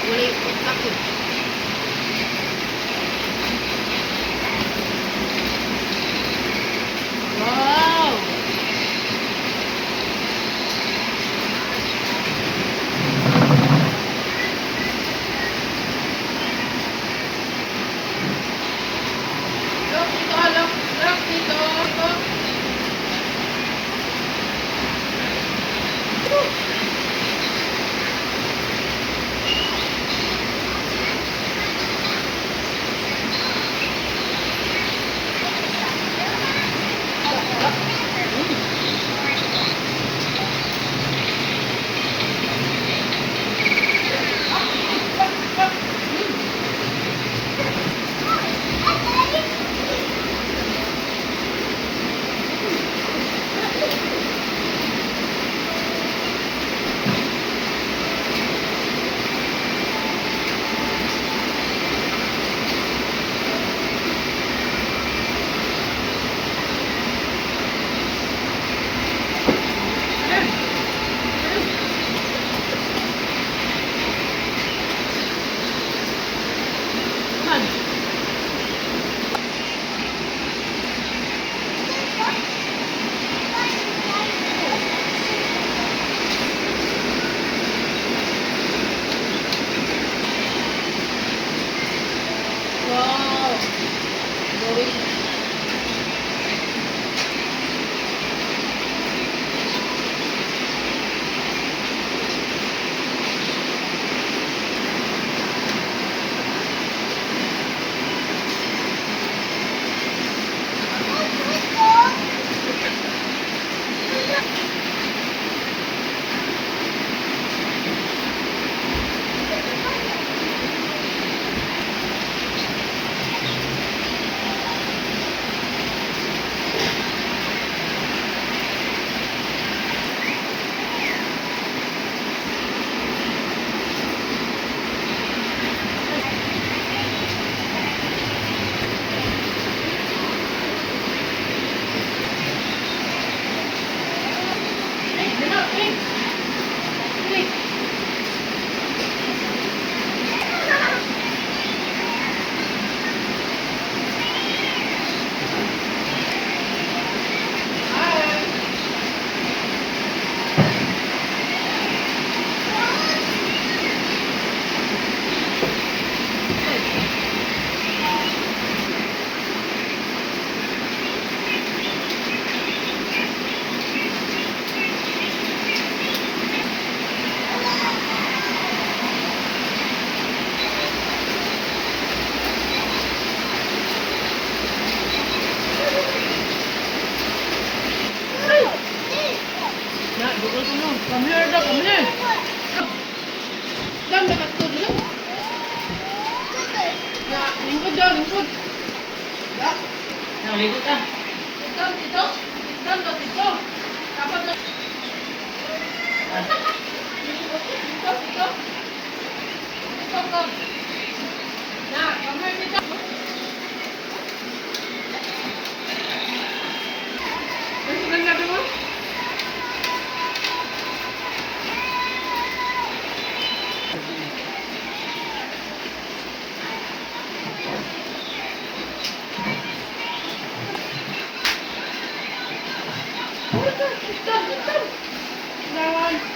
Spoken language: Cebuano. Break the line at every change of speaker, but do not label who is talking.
Walay takod. Wow! Look dito, look. Look dito. Look. Man. Wow! Going. Hey, dala, hey. Dali. Hi. Na, dukol ko no. Come here daw, come here. Dam, nakatulog na. Na, lingkod daw, lingkod. Da.
Naligo ka.
Dam, dito. Dam, daw, dito. Dapat na. Dito, dito. Dito, come. Na, come here, dito. Ano ba sabi mo? Dam, dam. Down.